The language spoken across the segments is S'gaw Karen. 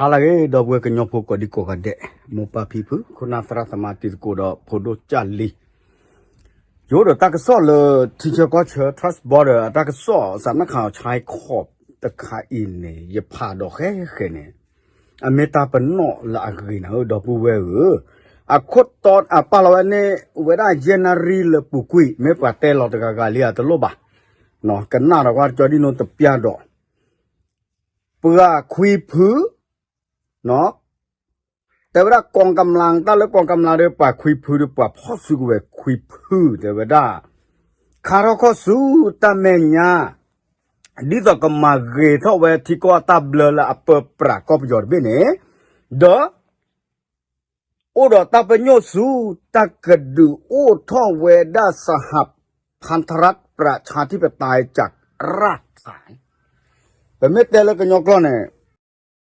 ဟါလၢအဂ့ၤ ဒီပုၢ်ဝဲၢ်ကညီဖိကိးဒံကိးဂၤဒဲး, မိၢ်ပၢ်ဖံဖု ခိၣ်နၢ်သရၣ်သမါတံၤသကိးဒီးဖိဒိၣ်ကၢ်လံၤ, ယအိၣ်ဒီးတၢ်ကစီၣ်လၢ ထံဆၢကီၢ်ဆၢ ထရၢၣ်ဘီဒၢ အတၢ်ကစီၣ် စးနၣ်ခးအီၤဆါခီၣ်တခါအံၤန့ၣ် ယဖးဒီးဃဲဃဲန့ၣ်, အမ့ၢ်တၢ်ပနီၣ်လၢအဂ့ၤနၤဧၢ ဒီပုၢ်ဝဲၢ်ဧၢ, အခိၣ်တီ အပာ်လီၤဝဲန့ၣ် ဝဲဒၣ်ယဲၢ်နၣ်ရံၣ်လၢပူၤကွံာ် မ့ၢ်ပှၤတဲလီၤတဂၤဂၤလံဧါတလိၣ်ဘၣ်, ကနၣ်ဒီးကွၢ်တကၠီဒ်နိတပျၢ်ဒီး ပှၤခွံဖု တဲဝဲဒၣ် กองกำลัง တၢ်လၢ กองกำลัง ဒီးပှၤခွံဖုဒီးပှၤဖီၣ်စုကဝဲၤခွံဖု တဲဝဲဒၣ် ခါထီၣ်ခီၣ်ဆူတၢ်မဲာ်ညါ ဒ်သိးကမၤဂ့ၤထီၣ်ဝဲထံကီၢ်အတၢ်ဘျၢလၢအပၢပြးကီၢ်ပယီၤတဘ့ၣ်န့ၣ်, ဒီး အိၣ်ဒီးတၢ်ပညိၣ်ဆူ တၢ်ကဒုးအိၣ်ထီၣ်ဝဲဒၣ် สหพันธรัฐประชาธิปไตยจากรากฐาน ပမ့ၢ်တဲလၢကညီကျိာ်န့ၣ်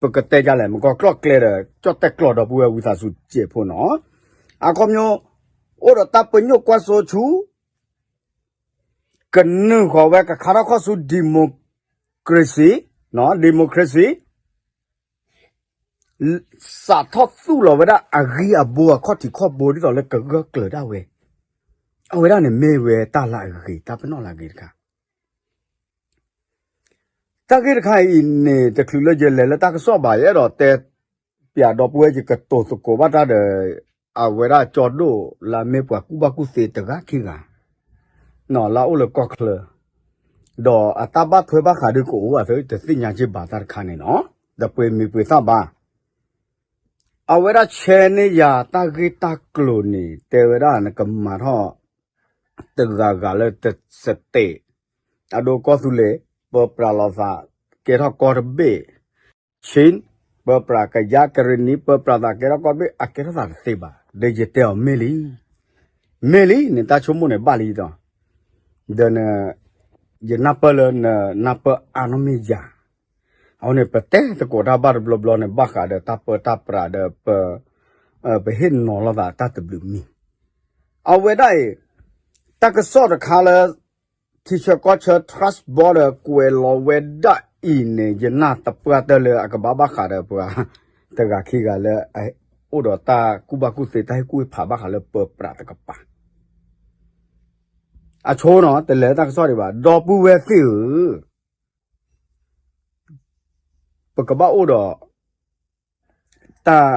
ပကတဲဒ်လဲၣ် မ့ၢ်ကီၢ်ကျိာ်ကျဲဒီး ကၠီၣ်တဲၣ်ကျိာ်ဒီပုၢ်ဝဲၢ်ဝံသးစူၤစဲးဖိနီၤ, အခီပညီ အိၣ်ဒီးတၢ်ပညိၣ်ကွၢ်စိဆူ ကနုာ်ဃီၤဝဲကခါထီၣ်ခီၣ်ဆူ democracy, democracy စးထီၣ်သူၣ်လီၤဝဲဒၣ်အဂံၢ်အဘါအခီၣ်ထံးခီၣ်ဘိဒ်သိးလၢကဂၢၢ်ကျၢၤဒၣ်ဝဲ, အဝဲဒၣ်န့ၣ်မ့ၢ်ဝဲတၢ်လၢအဂ့ၤ တၢ်ပနီၣ်လၢအဂ့ၤတခါ တၢ်ဂ့ၢ်တခါအံၤန့ၣ် တချုးလၢယလဲၤလၢတၢ်ကစီၣ်ဘၣ် ယအဲၣ်ဒိးတဲပၠးဒီပုၢ်ဝဲၢ် ယကတိၤသကိးဘၣ်တၢ်ဒီး အဝဲဒၣ်ကၠီဒိၣ်လၢအမ့ၢ်ပှၤကူၣ်ဘၣ်ကူၣ်သ့တဂၤခံဂၤ လၢအအိၣ်လၢကီၢ်ချၢ, ဒီးအတၢ်ဘၣ်ထွဲဘၣ်ဃးဒုးကအိၣ်ဘၣ်သ့ တသ့ၣ်ညါက့ၤဘၣ်တၢ်တခါန့ၣ်နီၤ, တပှ့ၤမံၤပှ့ၤသၣ်ဘၣ် အဝဲဒၣ်ဆဲန့ၢ်ယၤတၢ်ဂ့ၢ်တၢ်ကျိၤန့ၣ် တဲဝဲဒၣ်နကမၤထီၣ် တဂၤဂၤလၢတစတဲး, အဒိကီၢ်သူလ့ၤ ပၢပြးလိာ်သး ကဲထီၣ်ကီၢ်တဘ့ၣ်, ချင်း ပၢပြး ကယၤ ကရ့ၣ်နံၤ ပၢပြးသးကဲထီၣ်ကီၢ်တဘ့ၣ် အကဲထီၣ်သးတသ့ဘၣ်, ဒီးယတဲအီၤမ့ၢ်လံ, မ့ၢ်လံန့ၣ် တၢ်ဆိကမိၣ်န့ၣ်ဘၣ်လံဒီး, ဒီး ယနၢ်ပၢၢ်လၢနနၢ်ပၢၢ်အါနီၢ်မ့ၢ်ယၤ, အဃိန့ၣ် ပတဲသကိးတၢ်ဘၣ်တဘျီဘျီန့ၣ် ဘၣ်ဃးဒီးတၢ်ပၢတၢ်ပြးဒီး ပဟ့ၣ်နီၤလိာ်သးတၢ်တဘျုးမံၤ, အဝဲဒၣ်အံၤ တၢ်ကစီၣ်တခါလၢ ထံဆၢကီၢ်ဆၢ ထရၢၣ်ဘီဒၢ ကွဲးလီၤဝဲဒၣ်အံၤန့ၣ် ယနၢ်တပှၢ်တၢၢ်လၢအကဘၣ်ဘၣ်ဃးဒီးပှၤတဂၤခံဂၤလၢ အိၣ်ဒီးတၢ်ကူၣ်ဘၣ်ကူၣ်သ့တၢ်ဟ့ၣ်ကူၣ်ဟ့ၣ်ဖးဘၣ်ဃးလၢပၢပြးတကပၤ အဆိနီၤ တလဲၤတၢ်ကစီၣ်ဒံးဘၣ် ဒီပုၢ်ဝဲၢ်သ့ၣ်ဧၢ, ပကဘၣ်အိၣ်ဒီး တၢ်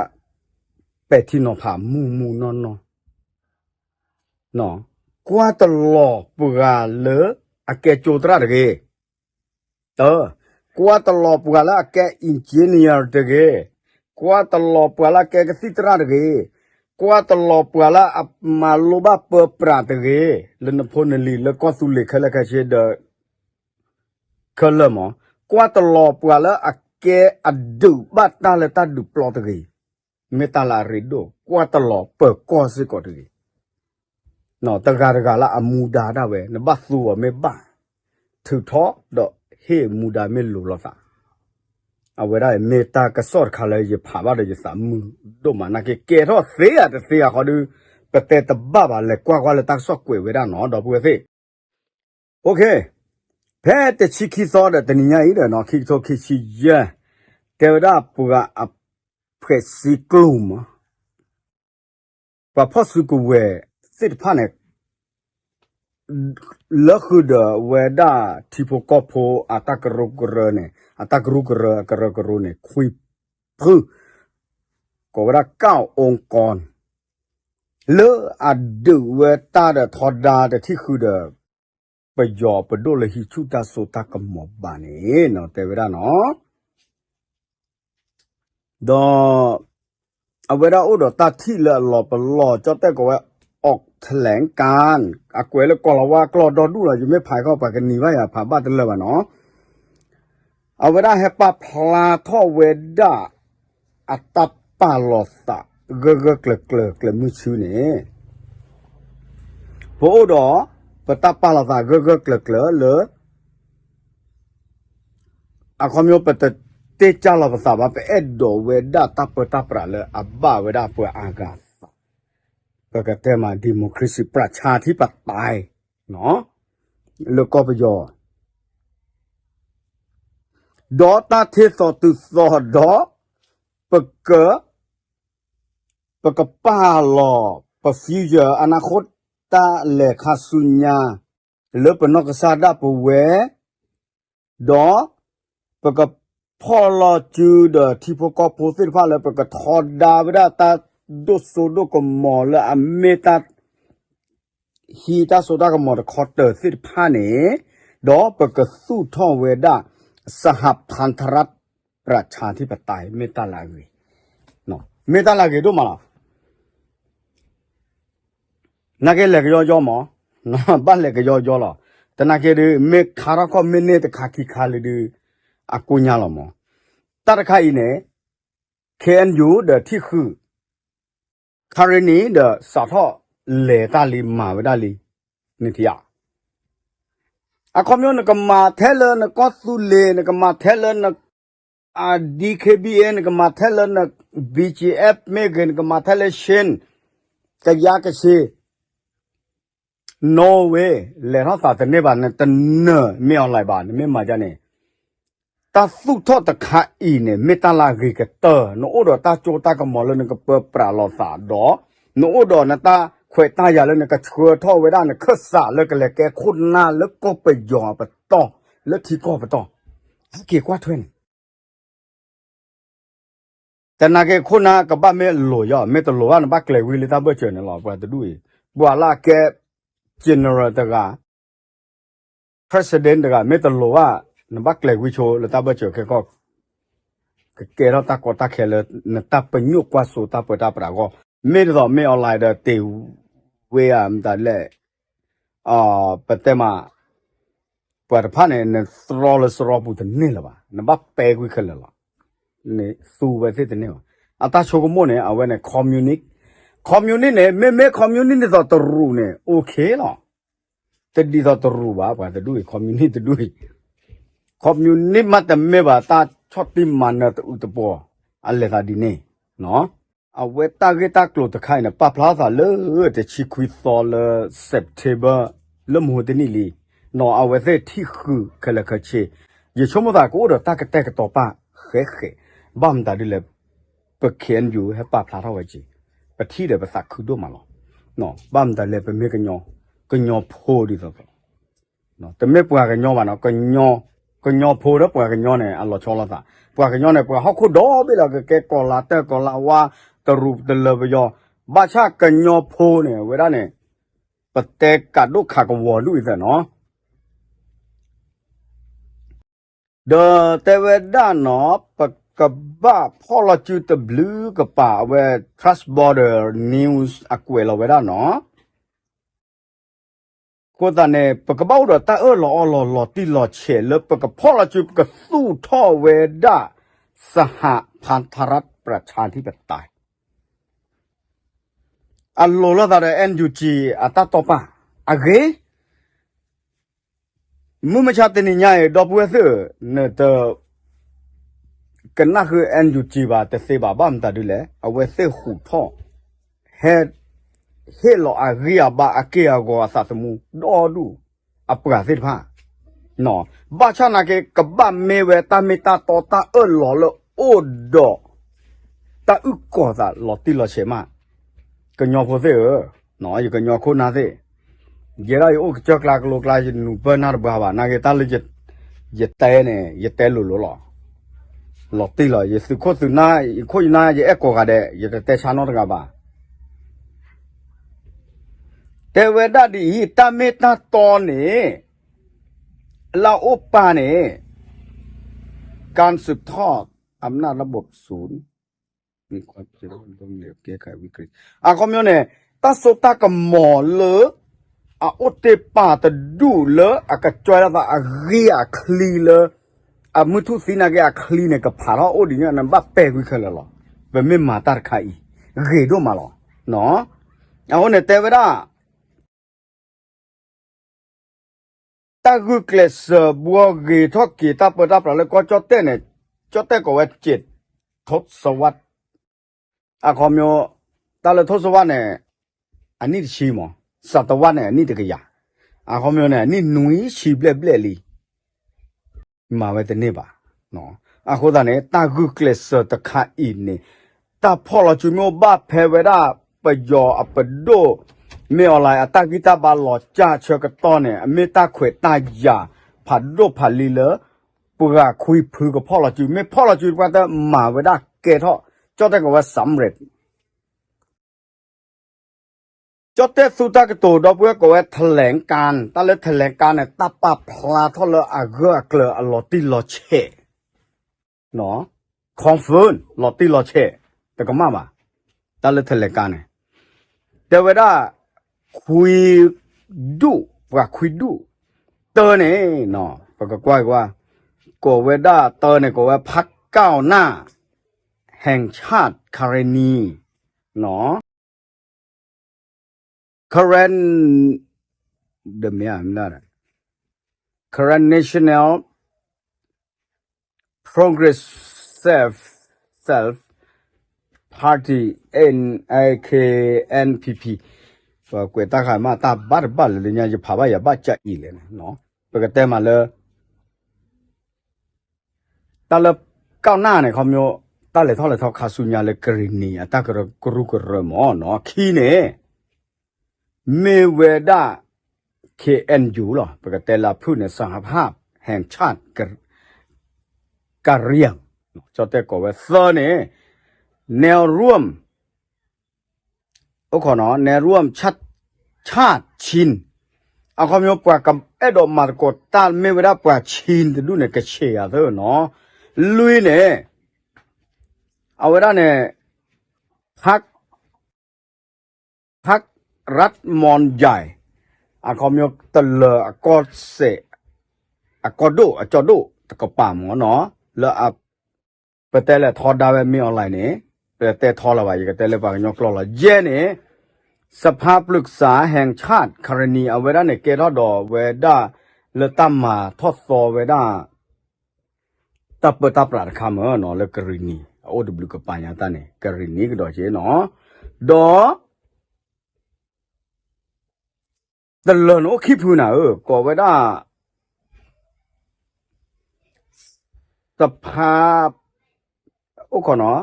ပဲာ်ထံနီၤဖးမုၢ်မုၢ်နီၢ်နီၢ်, ကွၢ်တလီၤပှၤလၢအကဲကၠိသရၣ်တဂ့ၤ, တၢ, ကွၢ်တလီၤပှၤလၢအကဲ engineer တဂ့ၤ, ကွၢ်တလီၤပှၤလၢအကဲကသံၣ်သရၣ်တဂ့ၤ, ကွၢ်တလီၤပှၤလၢအမၤလိဘၣ်ပၢပြးတဂ့ၤ, လၢနဖိနလံၤလၢကီၢ်သူလ့ၤခဲလၢာ်ခဲဆ့ဒီး ခဲလၢာ်မး, ကွၢ်တလီၤပှၤလၢအကဲအဒုးဘၣ်တၢ်လၢတၢ်ဒုးပျီတဂ့ၤ, မ့ၢ်တၢ်လၢအရ့ဒိၣ် ကွၢ်တလီၤပၢၤကီၢ်စ့ၢ်ကီးတဂ့ၤ, တဂၤတဂၤလၢအမူဒါဒၣ်ဝဲ နဘၣ်သူအီၤမ့ၢ်ဘၣ်, ထုးထီၣ်ဒီးဟ့ၣ်မူဒါမ့ၢ်လိၤလိာ်သး, အဝဲဒၣ်မ့ၢ်တၢ်ကစီၣ်တခါလၢယဖးဘၣ်ဒီးယသးမုာ်ဒိၣ်မးနာ်က့ ကဲထီၣ်သ့ဧါတသ့ဧါဃီဒုး ပတဲတဘၣ်ဘၣ် လဲၤကွၢ်ကွၢ်လၢတၢ်ကစီၣ်ကွဲးဝဲဒၣ်နီၤ ဒီပုၢ်ဝဲၢ်သ့ၣ် ဖဲတဆံခံသီဒီးတနံၤညါအံၤဒီးနီၤ ခံကထိခံဆံယဲၢ်, တဲဝဲဒၣ်ပှၤအဖှဲးစံကျိၤမး, ပှၤဖီၣ်စုကဝဲၤသ့ၣ်တဖၣ်န့ၣ် လၢဃုာ်ဒီးဝဲဒၣ်ထံဖိကီၢ်ဖိအတၢ်ကရူၢ်ကရၢန့ၣ် အတၢ်ကရူၢ်ကရၢအကရၢကရိန့ၣ် ခွံဖု ကိးဝဲဒၣ် เก้าองค์กร လၢအဒုးဝဲတၢ်ဒီးထီဒါတထံၣ်ဃုာ်ဒီး ပယီၤပဒိၣ်လၢဟံးဆူၣ်တၢ်စိတၢ်ကမီၤဘၣ်န့ၣ် တဲဝဲဒၣ်နီၤ ဒီး အဝဲဒၣ်အိၣ်ဒီးတၢ်ထံၣ်လၢအလီၤပလီၢ် ကၠီၣ်တဲၣ်ကိးဝဲ ออกแถลงการณ์ အကွဲးလၢကီၢ်လီၤဝါကျိာ်ဒီဒူၣ်လီၤ ယမ့ၢ်ဖးခီၣ်ပှၤကနံၤဘၣ်ယၤဖးဘၣ်တလၢာ်ဘၣ်နီၤ အဝဲဒၣ်ဟဲပာ်ဖျါထီၣ်ဝဲဒၣ် အတၢ်ပာ်လီၤသး ဂၢၢ်ဂၢၢ်ကျၢၤကျၢၤ ကျဲၤမုၢ်ဆူန့ၣ် ပအိၣ်ဒီး ပတၢ်ပာ်လီၤသးဂၢၢ်ဂၢၢ်ကျၢၤကျၢၤလၢ အခီပညီ ပတတ့ၢ်ကၢ်လီၤပသးဘၣ် ပအဲၣ်ဒိးဝဲဒၣ်တၢ်ပၢတၢ်ပြးလၢအဘၣ်ဝဲဒၣ်ပှၤအါဂၤသး ပကတဲမး democracy ပြးဆါထံပတၢ် လၢကီၢ်ပယီၤ ဒီးတၢ်ထ့သိးတုၤသိးဒီး ပက ပကပာ်လီၤ ပ future အနၢ်ဃိ တၢ်လဲၤခါဆူညါ လၢပနီၢ်ကစၢ်ဒၣ်ပဝဲ ဒီး ပကဖီၣ်လီၤစုဒီးထံဖိကီၢ်ဖိသ့ၣ်တဖၣ်လၢ ပကထီဒါဝဲဒၣ်တၢ်ဒိၣ်စိဒိၣ်ကမီၤလၢအမ့ၢ်တၢ် ဟံးတၢ်စိတၢ်ကမီၤတခီတၢၤသ့ၣ်တဖၣ်န့ၣ်, ဒီးပကသူၣ်ထီၣ်ဝဲဒၣ် စဟပၣ်ထရၣ် ပြၣ်ဆၣ်ထံၣ်ပတၢ် မ့ၢ်တၢ်လၢအဂ့ၤ, မ့ၢ်တၢ်လၢအဂ့ၤဒိၣ်မးလီၤ. နာ်က့လဲၤကယီကယီမး, ဘၣ်လဲၤကယီကယီလီၤ. တနာ်က့ဒုး မ့ၢ်ခါထီၣ်ခီၣ်မ့ၢ်န့ၢ်တခါခံခါလံဒုး အကိညါလီၤမး. တၢ်တခါအံၤန့ၣ် ခ့ၣ်အဲၣ်ယူၣ် ဒီးထံၣ်ဃုာ် ခါရ့နံၤ ဒီးစးထီၣ်လဲၤတၢ်လံ မၤဝဲဒၣ်လံ နထံၣ်ဧါ. အခီပညီ နကမၤထဲလၢနကီၢ်သူလ့ၤ, နကမၤထဲလၢန DKBA, နကမၤထဲလၢန BGF မ့ၢ်ဂ့ၤ, နကမၤထဲလၢ Chin, ကယါကဆ့ Norway လဲၤထီၣ်သးတန့ၢ်ဘၣ်, နတနၢၤမ့ၢ်အီၤလဲၣ်ဘၣ်, နမ့ၢ်မၤဒ်န့ၣ် တၢ်သူၣ်ထီၣ်တခါအံၤန့ၣ် မ့ၢ်တၢ်လၢအဂ့ၤကတၢၢ်, နအိၣ်ဒီးတၢ်စိတၢ်ကမီၤလၢနကပၢပြးလိာ်သးဒီး နအိၣ်ဒီးနတၢ်ခွဲးတၢ်ယာ်လၢနကဆှၢထီၣ်ဝဲဒၣ်နခၢၣ်စးလၢကလဲၤကဲခိၣ်နၢ်လၢကီၢ်ပယီၤအပတီၢ်, လၢထံကီၢ်ပတီၢ်, ဟဲက့ၤကွၢ်ထွဲန့ၣ် တနာ်က့ခိၣ်နၢ်ကဘၣ်မ့ၢ်လိၤယီၤ, မ့ၢ်တလိၤဘၣ် နဘၣ်ကျဲၤဝံၤလၢတၢ်ဘၢၣ်စၢၤန့ၣ်လီၤ. ပှၤတဒူၣ်အံၤ ပှၤလၢအကဲ general တဂၤ, president တဂၤ မ့ၢ်တလိၤဘၣ် နဘၣ်ကျဲၤဝံၤဆိလၢတၢ်ဘၢၣ်စၢၤခဲကီၢ်, ကကဲထီၣ်တၢ်ကီတၢ်ခဲလၢ နတၢ်ပညိၣ်ကွၢ်စိတၢ်ပၢတၢ်ပြးအဂီၢ်, မ့ၢ်တသီးမ့ၢ်အီၤလဲၣ်ဒီး တ့ၢ်ဝဲဧါ မတၤလဲၣ် ပတဲမး ပှၤတဖၣ်န့ၣ် နတြီလၢစရီပူၤတန့ၢ်လၢၤဘၣ်, နဘၣ်ပဲကွံာ်ခဲလၢာ်လီၤ. နသူဝဲသ့ၣ်တန့ၢ်ဘၣ်. အတၢ်ဆိကမိၣ်န့ၣ် အဝဲန့ၣ် communist, communist န့ၣ် မ့မ့ၢ် communist ဒ်သိးတရူးန့ၣ် okay လီၤ. တဒ်သိးတရူးဘၣ် ပှၤတဒူၣ်အံၤ communist တဒူၣ်အံၤ, communist မးတမ့ၢ်ဘၣ် တၢ်ဆီၣ်တံၢ်မၤနၢၤတအုးတပှီၤ အလဲၤသးဒ်န့ၣ် အဝဲတၢ်ဂ့ၢ်တၢ်ကျိၤတခါအံၤန့ၣ် ပာ်ဖျါထီၣ်သးလၢ တဆံခွံသီလၢ September လၢမဟိတနံၣ်လံ, နီၢ်အဝဲသ့ၣ်ထံၣ်ဃုာ်ခဲလၢာ်ခဲဆ့, ယဆိကမိၣ်သးကအိၣ်ဒီးတၢ်ကတဲာ်ကတီၤပာ်ဃဲးဃဲး, ဘၣ်မတၤဒ်လဲၣ်, ပ K N U ဟဲပာ်ဖျါထီၣ်ဝဲက့ၤ, ပထံၣ်ဒီးပသးခုဒိၣ်မးလီၤ. ဘၣ်မတၤလဲၣ် ပမ့ၢ်ကညီဖိဒ်သိးသိး တမ့ၢ်ပှၤကညီဘၣ်နီၤ, ကညီဖိဒီးပှၤကညီန့ၣ် အလီၤဆီလိာ်သး, ပှၤကညီန့ၣ် ပှၤဟီၣ်ခိၣ်ဒီဘ့ၣ်လီၤ, ကကဲကီၤလၤတၢၢ်ကီၤလၤဝါ, တရူးတလၢပယီၤ, ဘၣ်ဆၣ်ကညီဖိန့ၣ် ဝဲဒၣ်န့ၣ် ပတဲကးဒိၣ်ခးကဝီၤဒူၣ်အံၤသၢနီၤ ဒီးတဲဝဲဒၣ်နီၤ, ပကဘၣ်ဖီၣ်လီၤစုတဘျုးကပၤ အဝဲ Trans Border News အကွဲးလီၤဝဲဒၣ်နီၤ, အဃိသတးန့ၣ် ပကဘၣ်အိၣ်ဒီးတၢ်အၢၣ်လီၤအီလီၤလီၤတံၢ်လီၤဆဲးလၢပကဖီၣ်လီၤစု ပကသူၣ်ထီၣ်ဝဲဒၣ် စဟပၣ်ထရၣ် ပြၣ်ဆၣ်ထံၣ်ပတၢ် အလိၤလိာ်သးဒီး NUG အတၢ်တိာ်ပာ် အဂ့ၢ် မုၢ်မဆါတနံၤညါအံၤ ဒီပုၢ်ဝဲၢ်သ့ၣ်ဧၢ, နတကနၣ်ဃု NUG ဘၣ်တသ့ဘၣ်, ဘၣ်မတၤဒ်လဲၣ်, အဝဲသ့ၣ်ဟူးထီၣ် ဟဲ ဟ့ၣ်လီၤအဂံၢ်အဘါအက့ၢ်အဂီၤအသးသမူ ဒီဒူၣ် အပှၤသ့ၣ်တဖၣ် ဘၣ်ဆၣ်နာ်က့ ကဘၣ်မ့ၢ်ဝဲတၢ်မ့ၢ်တၢ်တီတၢ်အၢၣ်လီၤလၢအိၣ်ဒီး တၢ်အုၣ်ကီၤသးလီၤတံၢ်လီၤဆဲးမး, ကညီဖိသ့ၣ်ဧၢ, ယကညီခိၣ်နၢ်သ့ၣ်, ယဲဒၣ်ယအိၣ်ကစၢၢ်ကျါကလိကျါ ယနုာ်ပၢၢ်နၢ်တဘၣ်ဘၣ်, နာ်က့တၢ်လၢ ယတဲန့ၣ် ယတဲလိၤလိၤလီၤ, လီၤတံၢ်လီၤ, ယသုးခိၣ်သုးနၢ် ယခိၣ်ယနၢ် ယအဲၣ်ကိးဂၤဒဲး ယတတဲဆါနီတဂၤဘၣ်. တဲဝဲဒၣ်ဒ်အံၤ, တၢ်မ့ၢ်တၢ်တီန့ၣ် လၢအအိၣ်ပာ်န့ၣ် การสืบทอดอำนาจระบบศูนย์ အခီပညီန့ၣ် တၢ်စိတၢ်ကမီၤလၢ အအိၣ်တ့ၢ်ပာ်တဒူၣ်လၢအကကွဲးလီၤသးအဂ့ၢ်အချံလၢ အမုၢ်ထူၣ်သံနာ်က့အချံန့ၣ် ကဖးထီၣ်အိၣ်ဒ်န့ၣ် နဘၣ်ပဲာ်ကွံာ်ခဲလၢာ်လီၤ. ပမ့ၢ်မၤတၢ်တခါအံၤ ဂ့ၤဒိၣ်မးလီၤ. အဃိန့ၣ်တဲဝဲဒၣ် တၢ်ဂုာ်ကျဲးစၢးဘှီဂ့ၤထီၣ်က့ၤတၢ်ပၢတၢ်ပြးလၢကီၢ်ကၠီၣ်တဲၣ်န့ၣ် ကၠီၣ်တဲၣ်ကိးဝဲ စ့းထိးစဝး အခီပညီ တၢ်လၢထိးစဝးန့ၣ် အနံၣ်တဆံမး, စးတဝးန့ၣ် အနံၣ်တကယၤ, အခီပညီန့ၣ် အနံၣ်နွံဆံဘျဲၣ်ဘျဲၣ်လံ မၤဝဲတန့ၢ်ဘၣ်. အဃိသတးန့ၣ် တၢ်ဂုာ်ကျဲးစၢးတခါအံၤန့ၣ် တၢ်ဖီၣ်လီၤစုမ့ၢ်အိၣ်ဘၣ်ဖဲဝဲဒၣ် ပယီၤအပဒိၣ် မ့ၢ်အီၤလၢ အတၢ်ဂံၢ်တၢ်ဘါလီၤကၢ်ဆၢကတီၢ်န့ၣ် အမ့ၢ်တၢ်ခွဲးတၢ်ယာ် ဖးဒိၣ်ဖးလံလၢ ပှၤခွံဖုကဖီၣ်လီၤစု မ့ၢ်ဖီၣ်လီၤစုတပှၢ်တၢ်မၤဝဲဒၣ်ကဲထီၣ် ကၠီၣ်တဲၣ်ကိးဝဲ စမ်းเร็จ ကၠီၣ်တဲၣ်သူတၢ်ကတိၤ ဒီပုၢ်ဝဲၢ်ကိးဝဲ แถลงการ တၢ်လၢ แถลงการ န့ၣ် တၢ်ပာ်ဖျါထီၣ်လၢအဂၢၢ်အကျၢၤအလီၤတံၢ်လီၤဆဲး confirm လီၤတံၢ်လီၤဆဲး တကမၣ်ဘၣ် တၢ်လၢ แถลงการ န့ၣ် တဲဝဲဒၣ် ခွံဒူၣ် ပှၤခွံဒူၣ် တၢန့ၣ် ပကကွၢ်ကွၢ် ကိးဝဲဒၣ်တၢန့ၣ် ကိးဝဲ พรรคก้าวหน้าแห่งชาติ กรณี Karen ဒီးမ့ၢ် Karen National Progressive Party, N- KNPP ပကွဲးတၢ်ဃာ်မး တၢ်ဘၣ်တဘၣ်လၢညါ ယဖးဘၣ်ယၤဘၣ်ကအံၤလဲၣ်န့ၣ် ပကတဲမးလၢ တၢ်လၢ ก้าวหน้า န့ၣ် ခီဖျိ တၢ်လဲၤထီၣ်လဲၤထီခါဆူညါလၢကရံၣ်နံၤ အတၢ်ကရူၢ်ကရၢမ့ၢ်နီၤ ခံန့ၣ် မ့ၢ်ဝဲဒၣ် KNU လီၤ ပကတဲလၢအဖုၣ်န့ၣ် สหภาพแห่งชาติ กะเหรี่ยง ကၠီၣ်တဲၣ်ကိးဝဲ သၢန့ၣ် แนวร่วม အိၣ်ခိးနီၤ แนวร่วมชาติ ชาติชิน အခီပညီပှၤကအဲၣ်ဒိးမၤသကိးတၢ်မ့ၢ်ဝဲဒၣ်ပှၤ Chin တဒူၣ်န့ၣ် ကဆံးအသၢနီၤ လွံၢ်န့ၣ် အဝဲဒၣ်န့ၣ် พรรค พรรครัฐมนตรี အခီပညီတလၢၤအကီၢ်စဲၣ် အကီၢ်ဒိၣ်အကၠီဒိၣ်တကပၤမ့ၢ်နီၤ လၢအ ပတဲလဲၤထီဒါဝဲမ့ၢ် online န့ၣ် ပတဲထီလၢၤဘၣ် ယကတဲလၢပှၤကညီကျိာ်လီၤ ယဲၢ်န့ၣ် สภาปรึกษาแห่งชาติ กรณี အဝဲဒၣ်န့ၣ် ကဲထီၣ်ဒီးဝဲဒၣ် လၢတၢ်မၤထီၣ်သီဝဲဒၣ် တၢ်ပၢတၢ်ပြးတခါမ့ၢ်နီၤ လၢကရံၣ်နံၤ အအိၣ်တဘျုးကပၤညါတၢ်န့ၣ် ကရံၣ်နံၤကဒီးက့နီၤ ဒီး တလၢၤန့ၣ်အိၣ်ခံဖုနၤဧၢ ကိးဝဲဒၣ် สภา အိၣ်ခိးနီၤ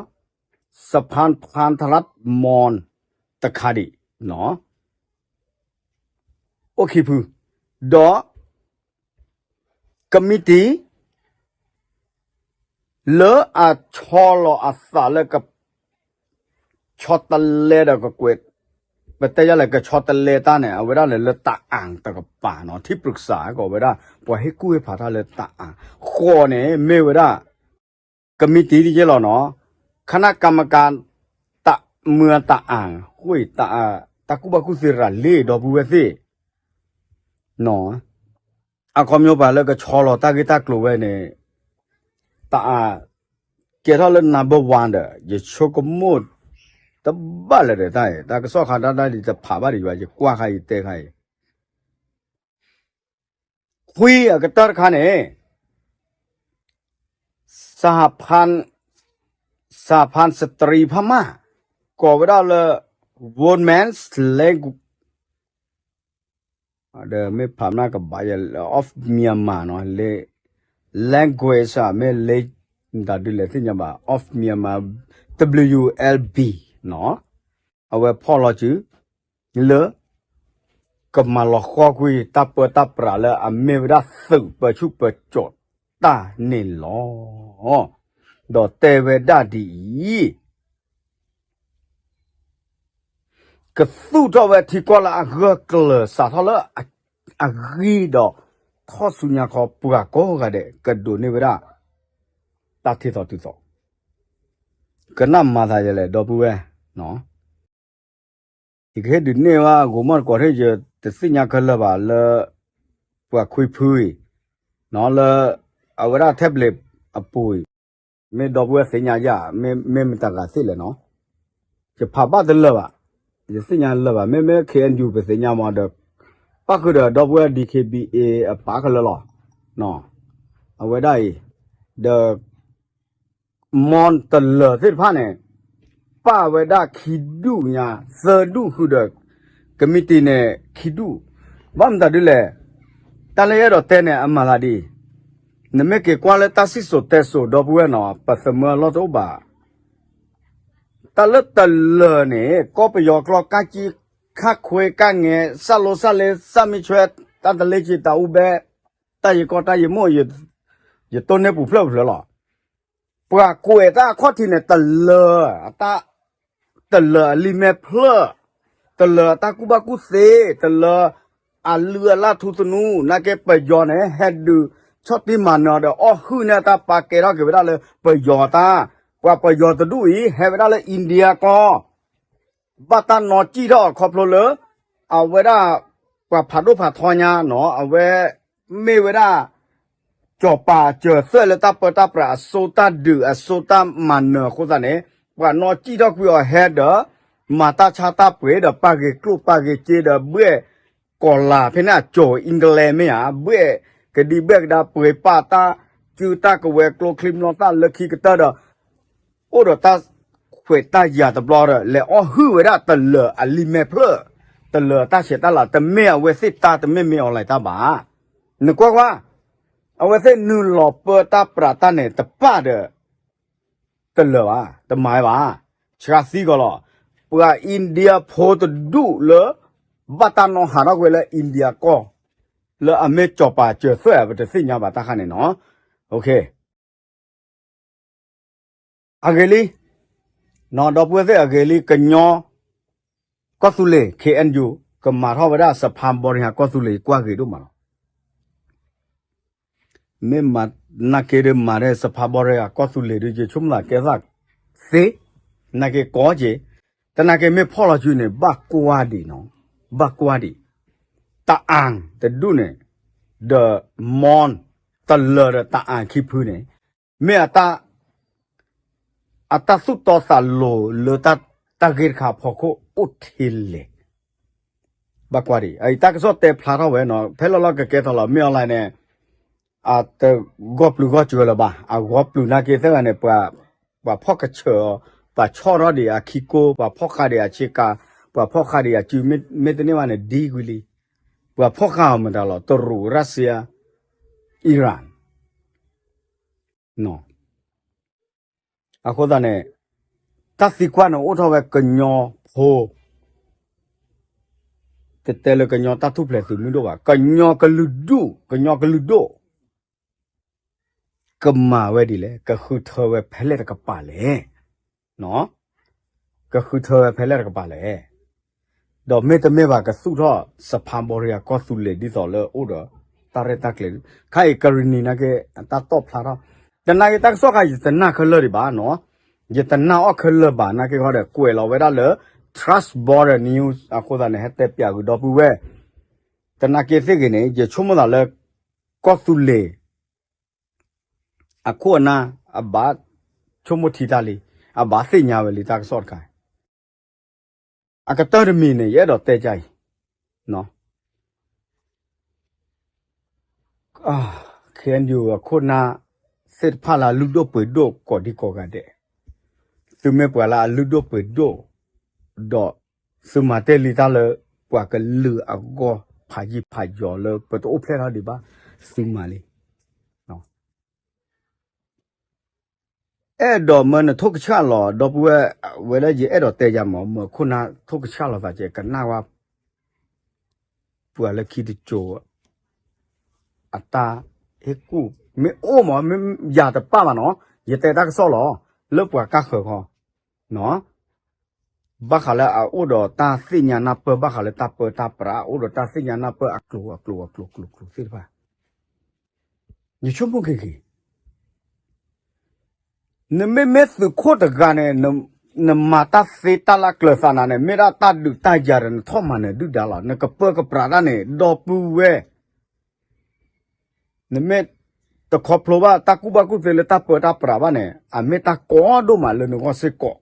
สภาพันธรัฐมนตรี တခါဒံး အိၣ်ခံဖု ဒီး ကမံးတံာ် လၢအဆီလီၤအသးလၢက ဆီတလဲဒီးကကွဲး ပတဲယၤလဲၣ် ကဆီတလဲတၢ်န့ၣ် အဝဲဒၣ်န့ၣ်လၢတၢ်အၣ်တကပၤနီၤ ထံပြឹក្សា ကိးဝဲဒၣ် ပှၤဟ့ၣ်ကူၣ်ဟ့ၣ်ဖးတၢ်လၢတၢ်အၣ် ဃိးန့ၣ် မ့ၢ်ဝဲဒၣ် ကမံးတံာ်တက့ၢ်လီၤနီၤ คณะกรรมการ တၢ်မုၢ်တၢ်အၣ် ဃိး တၢ်ကူၣ်ဘၣ်ကူၣ်သ့ရၤလံ ဒီပုၢ်ဝဲၢ်သ့ၣ် အခီပညီပှၤလၢကဆီလီၤတၢ်ဂ့ၢ်တၢ်ကျိၤဝဲန့ၣ် တၢ်အၣ် ကဲထီၣ်လၢ number one ဒီး ယဆိကမိၣ် တဘၣ်လၢၤဒီးတၢ်အံၤ တၢ်ကစီၣ်ခါဒၣ်တၢ်ဒ်တဖးဘၣ်ဒံးဘၣ် ယကွၢ်ခါအံၤတဲခါအံၤ ခွံအကတၢၢ်တခါန့ၣ် สหพันธ์ สหพันธ์สตรีพม่า ကိးဝဲဒၣ်လၢ Women's Language ဒီးမ့ၢ်ဖးမနၢ်ကဘၣ်ယဲ of Myanmar နီၤ language မ့ၢ်လၢ တၢ်ဒုးလဲၤသ့ၣ်ညါဘၣ် of Myanmar WLB နီၤ အဝဲဖီၣ်လီၤစု လၢ ကမၤလီၤဃီကွံာ်တၢ်ပၢတၢ်ပြးလၢအမ့ၢ်ဝဲဒၣ်သုးပၢဆူၣ်ပၢစိးတၢ်န့ၣ်လီၤ. ဒီးတဲဝဲဒၣ်ဒ်အံၤ ကသူၣ်ထီၣ်ဝဲထံကီၢ်လၢအဂၢၢ်ကျၢၤ စးထီၣ်လၢအဂံၢ်ဒီး ထီၣ်ဆူညါခီ ပှၤကိးဂၤဒဲး ကဒိးန့ၢ်ဝဲဒၣ် တၢ်ထံၣ်သီတုၤသီ ကနၣ်မၤသးယဲလဲၣ် ဒီပုၢ်ဝဲၢ်, ယကဟ့ၣ်ဒုးနဲၣ်ဝဲ ဂိၤမီၣ်တကိးထံၣ် ယတသ့ၣ်ညါခဲလၢာ်ဘၣ်လၢ ပှၤခွံဖုအံၤ လၢ အဝဲဒၣ် tablet အပူၤအံၤ မ့ၢ်ဒီပုၢ်ဝဲၢ်သ့ၣ်ညါယၤ မ့ၢ်မတၤဂၤသ့ၣ်လဲၣ်နီၤ, ယဖးဘၣ်တလၢာ်ဘၣ်, ယသ့ၣ်ညါလၢာ်ဘၣ်, မ့မ့ၢ် ခ့ၣ်အဲၣ်ယူၣ် ပသ့ၣ်ညါမးဒီး ပၣ်ဃုာ်ဒီးဒီပုၢ်ဝဲၢ် DKBA အပၣ်ကလၢာ်လီၤ, အဝဲဒၣ်အံၤ ဒီး မီၢ်တလၢာ်သ့ၣ်တဖၣ်န့ၣ် ပၣ်ဝဲဒၣ်ခံဒူၣ်ညါ သၢဒူၣ်ဃုာ်ဒီး ကမံးတံာ်န့ၣ် ခံဒူၣ်, ဘၣ်မတၤဒ်လဲၣ်, တၢ်လၢယအဲၣ်ဒိးတဲန့ၣ် အမၤသးဒ်အံၤ, နမ့ၢ်က့ၤကွၢ်လၢတၢ်စံၣ်စိၤတဲစိၤ ဒီပုၢ်ဝဲၢ်နီၤ ပသးမၢအလီၢ်တအိၣ်ဘၣ်. တၢ်လၢတလၢၤန့ၣ် ကီၢ်ပယီၤကျိာ် ကၢ်ကံ ခၣ်ခွ့ကၢ်ငဲ စၣ်လိစၣ်လ့ စၣ်မံဆွဲ တၢ်တလ့က့ၤ တၢ်အူဘဲ တၢ်ယံၤကီၢ် တၢ်ယံၤမိၢ် ယတိၢ်န့ၢ်ပူၤဖျၢၣ်ပူၤဖျၢၣ်လီၤ. ပှၤကွဲးတၢ်အခီၣ်ထံးန့ၣ် တလၢၤ တလၢၤအလံာ်မဲာ်ဖျၢၣ်, တလၢၤအတၢ်ကူၣ်ဘၣ်ကူၣ်သ့, တလၢၤအလုၢ်အလၢ်ထူသနူ, နာ်က့ပယီၤန့ၣ် ဟဲဒုးဆီၣ်တံၢ်မၤနၢၤဒီး အီၣ်ဟုၣ်န့ၢ်အတၢ်ပာ်ကဲထီၣ်က့ၤဝဲဒၣ်လၢပယီၤတၢ်, ပှၤပယီၤတဒူၣ်အံၤ ဟဲဝဲဒၣ်လၢ India ကီၢ် ဘၣ်တၢ်နီၣ်စံၣ်ထီၣ်ခီဖျိလၢ အဝဲဒၣ် ပှၤဖးဒိၣ်ဖးထီညါနီၤ အဝဲ မ့ၢ်ဝဲဒၣ် ကၠီၤပၤစၢၤသွဲၣ်လၢတၢ်ပၢတၢ်ပြးအစိတၢ်ဒုးအစိတၢ်မၤနၢၤအဃိသတးန့ၣ် ပှၤနီၣ်စံၣ်ထီၣ်ကွံာ်အီၤဟဲဒီး မၤတၢ်ဆါတၢ်ပှ့ၤဒီး ပာ်ဂ့ၤကျိၣ်ပာ်ဂ့ၤစ့ဒီး ဘှဲၣ်ကီၤလၤ ဖဲန့ၣ်အကၠီၤ England မ့ၢ်ဧါ ဘှဲၣ်ကဒံဘှဲၣ်ကဒါ ပှ့ၤပာ်တၢ်စုတၢ်ကဝဲၤ ကျိချံမျိာ်သၣ်လၢခံကတၢၢ်ဒီး အိၣ်ဒီးတၢ်ခွဲးတၢ်ယာ်တဘျီဒီး လဲၤအီၣ်ဟုၣ်ဝဲဒၣ်တလၢၤအလံာ်မဲာ်ဖျၢၣ်, တလၢၤအတၢ်ဆဲးတၢ်လၤ တမ့ၢ်အဝဲသ့ၣ်တၢ် တမ့ၢ်မ့ၢ်အီၤလဲၣ်တၢ်ဘၣ်. နကွၢ်ကွၢ်, အဝဲသ့ၣ်နုာ်လီၤပၢတၢ်ပြးတၢ်န့ၣ် တပၣ်ဒီး တလၢၤဘၣ်, တမၤဝဲဘၣ်, ဆှါသံကီးလီၤ. ပှၤ India ဖိတဒူၣ်လၢ ဘၣ်တၢ်နီၣ်ဟးထီၣ်ကွံာ်လၢ India ကီၢ် လၢအမ့ၢ်ကၠီၤပၤစၢၤသွဲၣ် ပတသ့ၣ်ညါဘၣ်တၢ်ခါန့ၣ်နီၤ. အဂ့ၤလံ, နီၢ်ဒီပုၢ်ဝဲၢ်သ့ၣ်အဂ့ၤလံ ကညီ ကီၢ်သူလ့ၤ K N U ကမၤထီၣ်ဝဲဒၣ် စဖါဘီရံဟး ကီၢ်သူလ့ၤ ကွၢ်ဂ့ၤဒိၣ်မးလီၤ. မ့ၢ်မၤနာ်က့ဒီး မၤဒ်စဖါဘီရံဟး ကီၢ်သူလ့ၤဒီး ယဆိကမိၣ်သးကဲသးသ့, နာ်က့ကိးက့ၤ, တနာ်က့မ့ၢ်ဖီၣ်လီၤစုန့ၣ် ဘၣ်ကွၢ်ဒံးနီၤ, ဘၣ်ကွၢ်ဒံး, တအၣ်တဒူၣ်န့ၣ် ဒီး မွန် တလၢၤဒီးတအၣ်ခံဖုန့ၣ် မ့ၢ်အတၢ် အတၢ်သူၣ်တီသးလိၤလၢတၢ်ဂ့ၢ်တခါအဖီခိၣ်အိၣ်ထဲလဲၣ်. ဘၣ်ကွၢ်ဒံး အအံၤတၢ်ကစီၣ်တဲဖျါထီၣ်ဝဲနီၤ ဖဲလီၤလီၤကကဲထီၣ်လီၤ မ့ၢ်အီၤလဲၣ်န့ၣ် အတဂီၢ်ပျုၤဂီၢ်စၢၤလၢၤဘၣ် အဂီၢ်ပျုၤနာ်က့သ့ၣ်ဂၤန့ၣ် ပှၤဖီၣ်ကဆၢၣ်အီၤ ပှၤဆီၣ်ထီၣ်ဒံးအခံကိ ပှၤဖီၣ်ဃာ်ဒံးအဆ့ကၤ ပှၤဖီၣ်ဃာ်ဒံးအစု မ့တန့ၢ်ဘၣ်န့ၣ် ဒ်ကွံာ်လံ ပှၤဖီၣ်ဃာ်အီၤမတၤလီၤ တရူး ရၢၡါ အံရၣ် အဃိသတးန့ၣ် တၢ်သံကွၢ်န့ၣ်အိၣ်ထီၣ်ဝဲကညီဖိ တတဲလၢကညီတၢ်ထူၣ်ဖျဲးသုးမုၢ်ဒိၣ်ဘၣ် ကညီကလုာ်ဒူၣ် ကညီကလုာ်ဒိၣ် ကမၤဝဲဒ်လဲၣ် ကဃုထၢဝဲဖဲလဲၣ်တကပၤလဲၣ် ကဃုထၢဝဲဖဲလဲၣ်တကပၤလဲၣ် ဒီးမ့တမ့ၢ်ဘၣ်ကသူၣ်ထီၣ် စဖါဘီရံယၤကီၢ်သူလ့ၤဒ်သိးလၢအိၣ်ဒီး တၢ်ရဲၣ်တၢ်ကျဲၤ ခါအံၤကရံၣ်နံၤနာ်က့ တၢ်တီၣ်ဖျါထီၣ် တနာ်က့တၢ်ကစီၣ်ခါ ယတနၢ်ခဲလၢာ်ဒံးဘၣ်နီၤ ယတနၢ်အီၣ်ခဲလၢာ်ဘၣ်နာ်က့ဃီဒီး ကွဲးလီၤဝဲဒၣ်လၢ Trust Border News အဃိသတးန့ၣ် ဟဲတဲပၠးဂုာ်ဒီပုၢ်ဝဲၢ် တနာ်က့သ့ၣ်ဂ့ၤန့ၣ် ယဆိကမိၣ်သးလၢ ကီၢ်သူလ့ၤ အခိၣ်အနၢ် အဘၣ်ဆိကမိၣ်ထံတၢ်လံ အဘၣ်သ့ၣ်ညါဝဲလံတၢ်ကစီၣ်တခါ အကတၢၢ်တမံၤန့ၣ် ယအဲၣ်ဒိးတဲကါအံၤ KNU အခိၣ်အနၢ်သ့ၣ်တဖၣ်လၢအလုၢ်ဒိၣ်ပှ့ၤဒိၣ်ကိးဒံကိးဂၤဒဲး သုမ့ၢ်ပှၤလၢအလုၢ်ဒိၣ်ပှ့ၤဒိၣ် ဒီးသုမၤတ့ၢ်လံတၢ်လၢ ပှၤကလုာ်အဂီၢ် ဖးယံာ်ဖးယီၤလၢပတအိၣ်ဖျဲၣ်ထီၣ်ဒံးဘၣ် သုမၤလံ အဲၣ်ဒိးမၢနထိၣ်ကဆှၣ်လီၤ ဒီပုၢ်ဝဲၢ် ဝဲလၢယအဲၣ်ဒိးတဲယၤမး မၢခိၣ်နၢ်ထိၣ်ကဆှၣ်လီၤသးကဲ ကနၣ်ဝဲ ပှၤလၢခံတစိၤ အတၢ်ဟ့ၣ်ကူၣ် မ့ၢ်အိၣ်မး မ့ၢ်ယၤတပၣ်ဘၣ်နီၤ ယတဲတၢ်ကစီၣ်လီၤ လၢပှၤကါဃၢၤခီ ဘၣ်ဃးလၢအအိၣ်ဒီးတၢ်သ့ၣ်ညါနၢ်ပၢၢ် ဘၣ်ဃးလၢတၢ်ပၢတၢ်ပြး အိၣ်ဒီးတၢ်သ့ၣ်ညါနၢ်ပၢၢ်အကျိၤအကျိၤအကျိၤကျိၤကျိၤသ့ၣ်တဖၣ် ယဆိကမိၣ်က့ၤက့ၤ နမ့မ့ၢ်သုးခိၣ်တဂၤန့ၣ် နမၤတၢ်သ့တၢ်လၢကျၢၤသးနၤန့ၣ် မ့ၢ်ဒၣ်တၢ်ဒုးတၢ်ယၤဒီး နထီၣ်မၤနၢၤဒုၣ်ဒါလီၤ. နကပၢကပြးတၢ်န့ၣ် ဒီပုၢ်ဝဲၢ် နမ့ၢ်တခီဖျိဘၣ်တၢ်ကူၣ်ဘၣ်ကူၣ်သ့လၢတၢ်ပၢတၢ်ပြးဘၣ်န့ၣ် အမ့ၢ်တၢ်ကီဒိၣ်မးလၢနဂီၢ်စ့ၢ်ကီး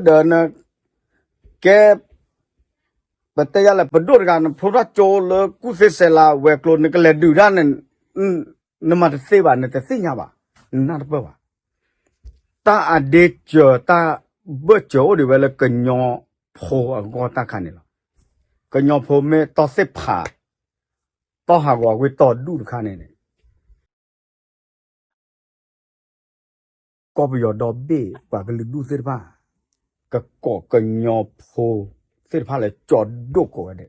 ဒီးန ကဲ ပတဲယၤလဲၣ် ပဒိၣ်တဂၤ နဖျိထီၣ်ကၠိလၢကူၣ်သ့စဲးလၤဝဲၤကျိၤ နကလဲၤဒုးတၢ်န့ၣ် နမၤတသ့ဘၣ် နတသ့ၣ်ညါဘၣ် နနၢ်တပၢၢ်ဘၣ် တၢ်အဒ့စၢၤတၢ်ဘၢၣ်စၢၤအိၣ်ဒံးဝဲလၢကညီဖိအဂီၢ်တၢ်ခါန့ၣ်လီၤ. ကညီဖိမ့ၢ်တီသ့ၣ်ဖး တီဟးဂီၤကွ့တီၢ်ဒူၣ်တခါန့ၣ်န့ၣ် ကီၢ်ပယီၤဒီဘ့ၣ်ပှၤကလုာ်ဒူၣ်သ့ၣ်တဖၣ် ကကိးကညီဖိသ့ၣ်တဖၣ်လၢကၠီဒိၣ်ကိးဂၤဒဲ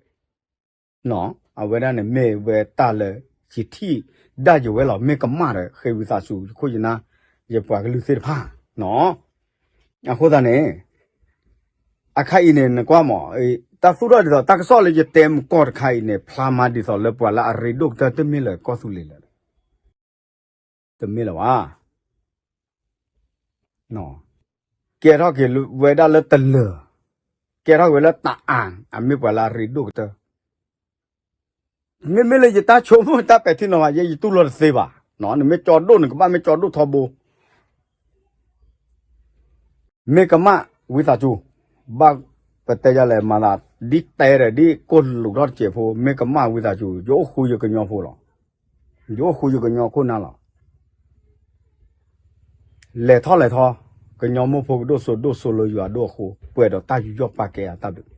း, အဝဲဒၣ်န့ၣ်မ့ၢ်ဝဲတၢ်လၢ ယထံၣ်ဒၣ်ယဝဲလီၤ. မ့ၢ်ကမၣ်ဒီး ဃ့ဝံသးစူၤ ယခိၣ်ယနၢ် ယပှၤကလုာ်သ့ၣ်တဖၣ်, အဃိသတးန့ၣ် အခါအံၤန့ၣ် နကွၢ်မး, တၢ်သူၣ်ထီၣ်ဒ်သိး တၢ်ကစီၣ်လၢယတဲမုၢ်ကီၢ်တခါအံၤန့ၣ် ဖျါမးဒ်သိးလၢပှၤလၢအရ့ဒိၣ်ကတၢၢ် တမ့ၢ်လၢကီၢ်သူလ့ၤလၢၤ, တမ့ၢ်လၢၤဘၣ်. ကဲထီၣ်က့ၤဝဲဒၣ်လၢတလၢၤ, ကဲထီၣ်က့ၤဝဲလၢတအၣ်, အမ့ၢ်ပှၤလၢအရ့ဒိၣ်ကတၢၢ် မ့မ့ၢ်လၢယတၢ်ဆိကမိၣ်တၢ်ပဲာ်ထံနီၤဖး ယဲယတူၢ်လိာ်တသ့ဘၣ်. နမ့ၢ်ကၠီဒိၣ်န့ၣ် ကဘၣ်မ့ၢ်ကၠီဒိၣ်ထီဘိ, မ့ၢ်ကမၣ်ဝံသးစူၤ, ဘၣ်ပတဲယလဲၤမၤသး ဒ်တဲဒီးဒ်ကိၢ်လူးထီၣ်တစဲးဖိ, မ့ၢ်ကမၣ်ဝံသးစူၤ ယအိၣ်ဃူယကညီဖိလီၤ. ယအိၣ်ဃူယကညီခိၣ်နၢ်လီၤ. လဲၤထီၣ်လဲၤထီ, ကညီမိၢ်ဖိကဒိၣ်စိဒိၣ်စိလၢယွၤဒိၣ်အဃိ, ပှဲၤဒီးတၢ်ယူးယီၣ်ပာ်ကဲအတၢ်ဘျုး,